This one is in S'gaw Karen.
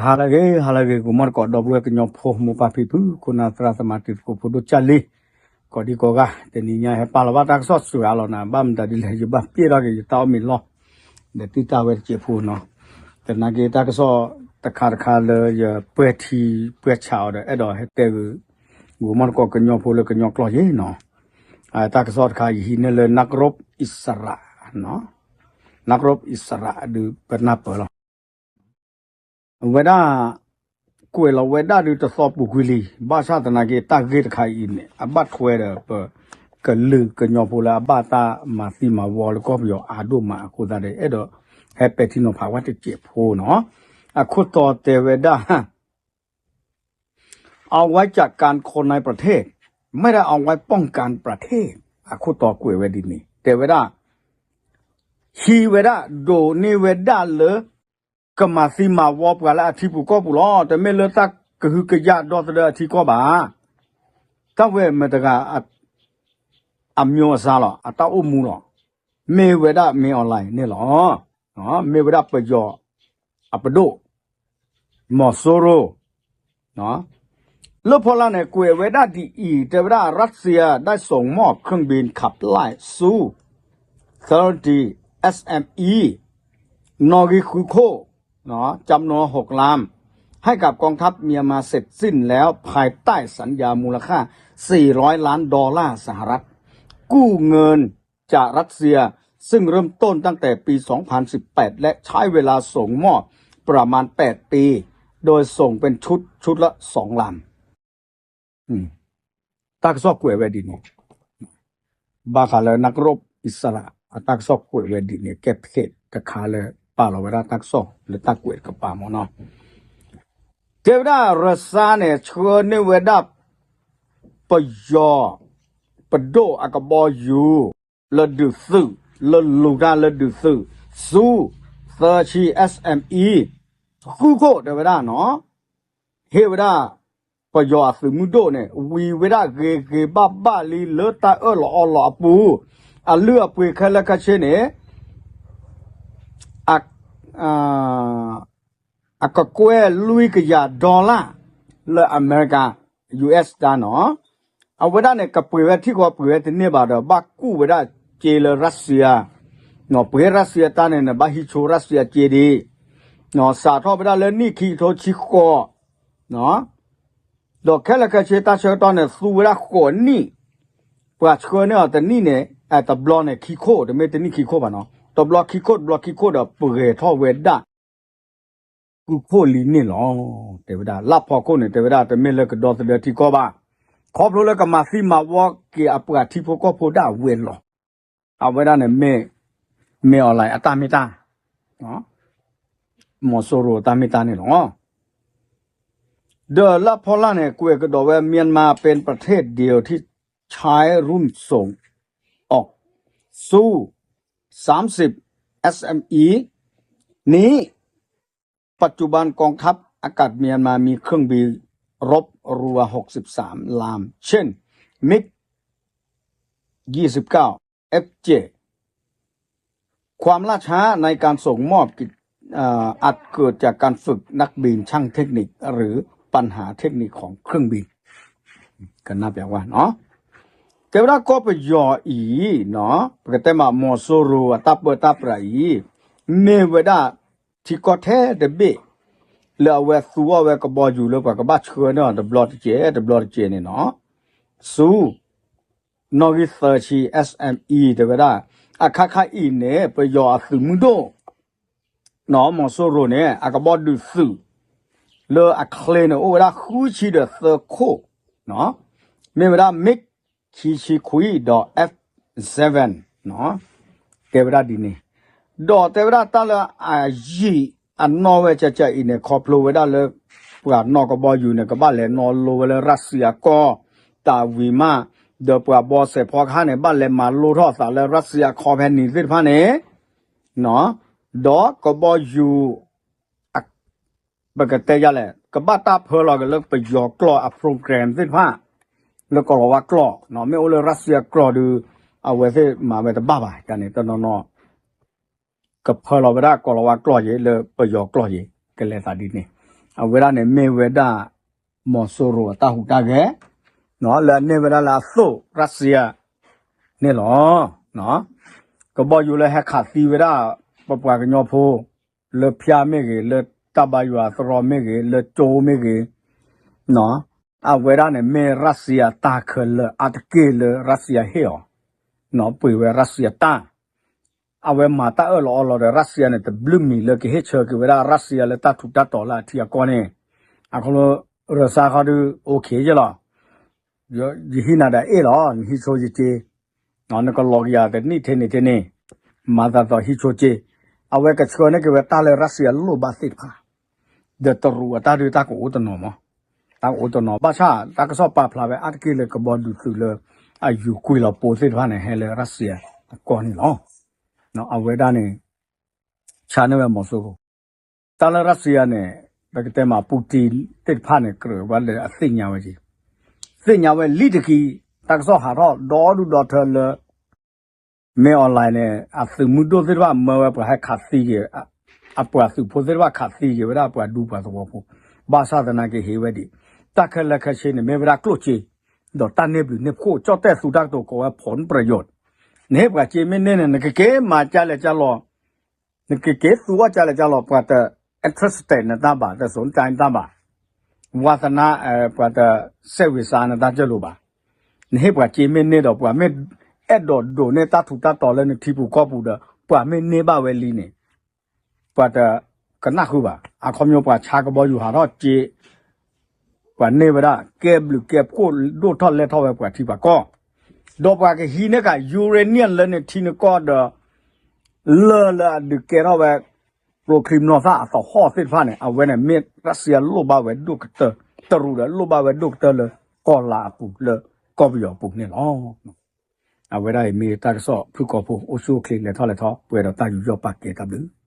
ဟါလၢအဂ့ၤ ဟါလၢအဂ့ၤ ဂီၤမီၢ်တကိး ဒီပုၢ်ဝဲၢ်ကညီဖိ မိၢ်ပၢ်ဖံဖု ခိၣ်နၢ်သရၣ်သမါ တံၤသကိးဖိဒိၣ်ကၢ်လံ, ကိးဒံကိးဂၤ တနံၤညါဟဲပာ်လီၤဘၣ်တၢ်ကစီၣ်စှၤလီၤနၤ, ဘၣ်မတၤဒ်လဲၣ် ယဘၣ်ပျဲၢ်ထီၣ်က့ၤ ယတၢ်အီၣ်မ့ၤလီၢ်, ဒီးတံၢ်တၢ်ဝဲတစဲးဖိနီၤ, သနာ်က့တၢ်ကစီၣ်တခါတခါလၢယပှဲၤထံပှဲၤဆးအီၤဒီး အဲၣ်ဒိးဟဲတဲဂ့ၤ ဂီၤမီၢ်တကိးကညီဖိလၢကညီကျိာ်ယဲနီၤ, တၢ်ကစီၣ်တခါ ယဟံးန့ၢ်လၢ นักรบอิสระ นักรบอิสระ ဒုးပနၢ်ပၢၢ်လီၤ. ဝဲဒၣ် ကွဲးလီၤဝဲဒၣ်ဒုးတသီပူၤကွံာ်လံ, ဘၣ်ဆၣ်သနာ်က့ တၢ်ဂ့ၢ်တခါအံၤန့ၣ် အဘၣ်ထွဲဒီးပကလုာ်ကညီဖိလၢ အဘၣ်တၢ်မၤသံမၤဝီလၢကီၢ်ပယီၤအါဒိၣ်မးအဃိသတးဒီး အဲၣ်ဒိးဟဲပဲာ်ထံနီၤဖးဝဲတစဲးဖိနီၤ, အခိၣ်တီတဲဝဲဒၣ် เอาไว้จัดการคนในประเทศ ไม่ได้เอาไว้ป้องกันประเทศ အခိၣ်တီကွဲးဝဲဒ်န့ၣ် တဲဝဲဒၣ် ဟံးဝဲဒၣ် ဒိးန့ၢ်ဝဲဒၣ်လၢ ကမၤသံမၤဝီပှၤလၢအထံပူၤကီၢ်ပူၤလီၤ. တမ့ၢ်လၢတၢ်ကဟုကယာ်ဒီသဒၢအထံကီၢ်ဘၣ်. တၢ်ဝဲမတၤတဂၤ အမျိုးအစားလီၤ, အတၢ်အိၣ်မူလီၤ. မ့ၢ်ဝဲဒၣ် မင်းအောင်လှိုင် န့ၣ်လီၤ. မ့ၢ်ဝဲဒၣ်ပယီၤအပဒိၣ် မီၤစိရိၤ လၢဖီလာ်န့ၣ် ကွဲးဝဲဒၣ်ဒ်အံၤ, တဲဝဲဒၣ် รัสเซียได้ส่งมอบเครื่องบินขับไล่ ซู သၢၢ်တံၢ် เอสเอ็มอี နီၣ်ဂံၢ်ဃုခိၣ် จำนวนหกลำ ให้กับกองทัพเมียนมาเสร็จสิ้นแล้ว ภายใต้สัญญามูลค่า สี่ร้อยล้านดอลลาร์สหรัฐ กู้เงินจากรัสเซีย ซึ่งเริ่มต้นตั้งแต่ปี สองพันสิบแปด และใช้เวลาส่งมอบประมาณ แปดปี โดยส่งเป็นชุด ชุดละสองลำ တၢ်ကစီၣ်ကွဲးဝဲဒ်န့ၣ်, ဘၣ်ဃးလၢ นักรบอิสระ အတၢ်ကစီၣ်ကွဲးဝဲဒ်န့ၣ် ကဲဖဲတခါလၢ ပာ်လီၤဝဲဒၣ်တၢ်ကစီၣ်လၢတၢ်ကွဲးတကပၤမ့ၢ်နီၤ, တဲဝဲဒၣ် ရၢၡါန့ၣ် ဆှၢန့ၢ်ဝဲဒၣ် ပယီၤ ပဒိၣ်အကဘီယူၤ လၢဒုးသုး လၢလူၤတၢ်လၢဒုးသုး စူ သၢဆံ SME ဃုခိၣ် တဲဝဲဒၣ်နီၤ, ဟ့ၣ်ဝဲဒၣ် ပယီၤအသုးမုၢ်ဒိၣ်န့ၣ် ဝံၤဝဲဒၣ်ဂ့ၤဂ့ၤဘၣ်ဘၣ်လံ လၢတၢ်အၢၣ်လီၤအီလီၤအပူၤ, အလုၢ်အပှ့ၤခဲလၢာ်ခဲဆ့န့ၣ် အကကွဲၢ်လွံၢ်ကယၤ dollar လၢအမဲရကၤ US တၢ်နီၤ, အဝဲဒၣ်န့ၣ် ကပှ့ၤဝဲထံၣ်ဃီပှ့ၤဝဲတန့ၢ်ဘၣ်ဒီး ဘၣ်ကူၣ်ဝဲဒၣ်စ့လၢ Russia, ပှ့ၤ Russia တၢ်န့ၣ်န့ၣ် ဘၣ်ဟံးဆိ Russia စ့ဒံး, စးထီၣ်ဝဲဒၣ်လၢနံၣ်ခံကထိဆံဃိး ဒီးခဲလၢာ်ခဲဆ့တၢ်ဆၢကတီၢ်န့ၣ် သူဝဲဒၣ်ဃိးနံၣ်, ပှၤဆှၢန့ၢ်အီၤတနံၣ်န့ၣ် တဘျီန့ၣ်ခံခိၣ်, တမ့ၢ်တနံၣ်ခံခိၣ်ဘၣ်နီၤ, တဘျီခံခိၣ် တဘျီခံခိၣ်ဒီးပှဲၤထီၣ်ဝဲဒၣ် ဃုခိၣ်လံန့ၣ်လီၤ. တဲဝဲဒၣ် လၢဖီခိၣ်န့ၣ် တဲဝဲဒၣ် တမ့ၢ်လၢကဒီသဒၢထံကီၢ်ဘၣ်, ခီဖျိလၢကမၤသံမၤဝီက့ၤအပှၤထံဖိကီၢ်ဖိဒၣ်ဝဲလီၤ. အဝဲဒၣ်န့ၣ်မ့ၢ် မင်းအောင်လှိုင် အတၢ်မ့ၢ်တၢ်, မီၤစိရိၤအတၢ်မ့ၢ်တၢ်န့ၣ်လီၤ. ဒီးလၢဖီလာ်န့ၣ် ကွဲးကဒီးဝဲ မြန်မာပင် ประเทศเดียวที่ใช้รุ่นส่งออก ซู สามสิบ เอสเอ็มอี นี้ ปัจจุบันกองทัพอากาศเมียนมามีเครื่องบินรบรวม หกสิบสาม ลำ เช่น มิก ยี่สิบเก้า เอฟเจ็ด ความล่าช้าในการส่งมอบกิจ เอ่อ อาจเกิดจากการฝึกนักบินช่างเทคนิค หรือปัญหาเทคนิคของเครื่องบิน ကနၣ်ပျးဝဲနီၤ, တဲဝဲဒၣ်ကီၢ်ပယီၤအံၤနီၤ, ပကတဲမး မီၤစိရိၤအတၢ်ပၢတၢ်ပြးအံၤ မ့ၢ်ဝဲဒၣ် ထံကီၢ်ထဲတဘ့ၣ် လၢအဝဲသူအီၣ်ဝဲကဘီယူၤလၢပှၤကဘၣ်ဆှၢန့ၢ်အီၤတဘျီတကဲး တဘျီတကဲးန့ၣ်နီၤ, ဆူ နီၣ်ဂံၢ်သၢဆံ SME တဲဝဲဒၣ်, အခါခါအံၤန့ၣ် ပယီၤအသုးမုၢ်ဒိၣ် နီၤ မီၤစိရိၤန့ၣ် အကဘီဒုးသုး လၢအချ့န့ၣ် အိၣ်ဝဲဒၣ်ဃုဆံဒီးသၢခိၣ်, မ့ၢ်ဝဲဒၣ် MiG ခံဆံခွံ ဒီး F seven တဲဝဲဒၣ်ဒ်န့ၣ်, ဒီးတဲဝဲဒၣ်တၢ်လၢအယံာ်အနီၢ်ဝဲကၠးကၠးအံၤန့ၣ် ခီဖျိဝဲဒၣ်လၢ ပှၤနီၣ်ကဘီယူၤန့ၣ် ကဘၣ်လဲၤနီၣ်လိဝဲလၢ Russia ကီၢ် တၢ်ဝံၤမး, ဒီးပှၤဘီစဲးဖီကဟၣ်န့ၣ် ဘၣ်လဲၤမၤလိထီၣ်အသးလၢ Russia ခီဖဲန့ၣ်သ့ၣ်တဖၣ်န့ၣ်, ဒီးကဘီယူၤ ပကတဲယၤလဲၣ်, ကဘၣ်တၢ်ဖၢလီၤက့ၤလၢပယီၤကျိာ်အ program သ့ၣ်တဖၣ် လၢကိၤလၤဝါကျိာ်, မ့ၢ်အိၣ်လၢ Russia ကျိာ်ဒုး အဝဲသ့ၣ်မၤဝဲတဘၣ်ဘၣ်, တၢ်န့ၣ်တနီၤနီၤ ကဖၢလီၤဝဲဒၣ်ကိၤလၤဝါကျိာ်ယဲ လၢပယီၤကျိာ်ယဲ ကလဲၤသးဒ်န့ၣ်, အဝဲဒၣ်န့ၣ်မ့ၢ်ဝဲဒၣ် မီၤစိရိၤအတၢ်ဟူးတၢ်ဂဲၤ လၢအန့ၢ်ဝဲဒၣ်လၢအသိးရၢၡစံယါန့ၣ်လီၤ. ကဘီယူၤလၢဟဲခးသံဝဲဒၣ် ပပှၤကညီဖိ လၢဖၠါမ့ၢ်ဂ့ၤ, လၢတၢ်ဘါယွၤသရီမ့ၢ်ဂ့ၤ, လၢကၠိမ့ၢ်ဂ့ၤ, အဝဲဒၣ်န့ၣ် မ့ၢ်ရၢၡစံယါတၢ်ခဲလၢာ်အါတက့ၢ်လၢရၢၡစံယါဟ့ၣ်အီၤ, ပှ့ၤဝဲရၢၡစံယါတၢ် အဝဲမၤတၢ်အၢၣ်လီၤအီလီၤဒီး ရၢၡစံယါန့ၣ် တဘျုးမံၤလၢကဟ့ၣ်ဆၢက့ၤဝဲဒၣ်ရၢၡစံယါလၢတၢ်ထူးတၢ်တီၤလၢအထံအကီၢ်န့ၣ်, အဃိလၢ ရၢၡါခီဒု OK ယဲလီၤ. ယဟံးနၤဒီးအ့ၣ်လီၤ, နဟံးဆိယစ့, နကလီၤကယၤတနံၣ်ထဲန့ၣ်ထဲန့ၣ်, မၤသးဒ်သိးဟံးဆိစ့, အဝဲကဆှၢန့ၢ်က့ၤဝဲတၢ်လၢရၢၡစံယါလိၣ်ဘၣ်သ့ၣ်တဖၣ်, ဒီးတရူးအတၢ်ဒုးတၢ်ကအိၣ်တနီၤမး, တၢ်ကအိၣ်တနီၤ ဘၣ်ဆၣ်တၢ်ကစီၣ်ပာ်ဖျါဝဲအါတက့ၢ်လၢကဘီယူၤသုးလၢ အယူၤကွံာ်လီၤပိာ်သ့ၣ်တဖၣ်န့ၣ် ဟဲလၢရၢၡစံယါအကီၢ်န့ၣ်လီၤ. အဝဲဒၣ်န့ၣ် ဆါန့ၢ်ဝဲမီၤစိရိၤ, တၢ်လၢရၢၡစံယါန့ၣ် ပကတဲမး ပူတံသ့ၣ်တဖၣ်န့ၣ် ကြၢးဝဲလၢအသ့ၣ်ညါဝဲက့ၤ, သ့ၣ်ညါဝဲလံတက့ၢ်, တၢ်ကစီၣ်ဟးထီၣ်ဒီဒူၣ်ဒီထၢလၢ မ့ၢ် online န့ၣ် အသုးမုၢ်ဒိၣ်သ့ၣ်တဖၣ်မၢဝဲပှၤဟဲခးသံက့ၤ, အပှၤသုးဖိသ့ၣ်တဖၣ်ခးသံက့ၤဝဲဒၣ်ပှၤဒူပှၤသဝီဖိ, ဘၣ်ဆၣ်သနာ်က့ဟ့ၣ်ဝဲဒံး, တၢ်ခဲလၢာ်ခဲဆ့န့ၣ် မ့ၢ်ဝဲဒၣ်ကျိၣ်စ့, ဒီးတၢ်န့ၢ်ဘျုးန့ၢ်ဖှိၣ် ကၠီၣ်တဲၣ်သူတၢ်ကတိၤကိးဝဲ ผลประโยชน์, နဟ့ၣ်ပှၤစ့မ့ၢ်န့ၢ်န့ၣ် နကက့ၤမၤကလဲၣ်ကလီၤ နကက့ၤသူအီၣ်ကလဲၣ်ကလီၤ ပှၤတ interested နတၢ်ဘၣ် တ สนใจ နတၢ်ဘၣ်, ဝါသနာ ပှၤတ စိတ်ဝင်စား နတၢ်ကၢလိာ်ဘၣ်, နဟ့ၣ်ပှၤစ့မ့ၢ်န့ၢ်ဒီး ပှၤမ့ၢ်အဲၣ်ဒိးဒိးန့ၢ်တၢ်ထူးတၢ်တီၤလၢနထံပူၤကီၢ်ပူၤဒီး ပှၤမ့ၢ်န့ၢ်ဘၣ်ဝဲလံန့ၣ် ပှၤတကနၣ်ဃုာ်ဘၣ်, အခီပညီပှၤဆါကဘီယူၤဟးထီၣ်စ့ ပှၤန့ၢ်ဝဲဒၣ် ကဲဘျုးကဲဖှိၣ်ဒိၣ်ထီၣ်လဲၢ်ထီၣ်ဝဲပှၤထံပှၤကီၢ်, ဒီးပှၤကဟံးန့ၢ်က uranium လၢနထံနကီၢ်ဒီး လၢၢ်လၢအဒုးကဲထီၣ်ဝဲ ကျိချံမျိာ်သၣ်အသဟီၣ်သ့ၣ်တဖၣ်န့ၣ် အဝဲန့ၣ်မ့ၢ်ရၢၡစံယါလိၣ်ဘၣ်ဝဲဒိၣ်ကတၢၢ်, တရူးဒီးလိၣ်ဘၣ်ဝဲဒိၣ်ကတၢၢ်လၢကီၢ်လါအပူၤ လၢကီၢ်ပယီၤအပူၤန့ၣ်လီၤ. အဝဲဒၣ်အံၤမ့ၢ်တၢ်ကစီၣ်ဖုၣ်ကိာ်ဖိ အိၣ်ဆူၣ်အိၣ်ချ့လဲၤထီၣ်လဲၤထီ ပှဲၤဒီးတၢ်ယူးယီၣ်ပာ်ကဲတၢ်ဘျုး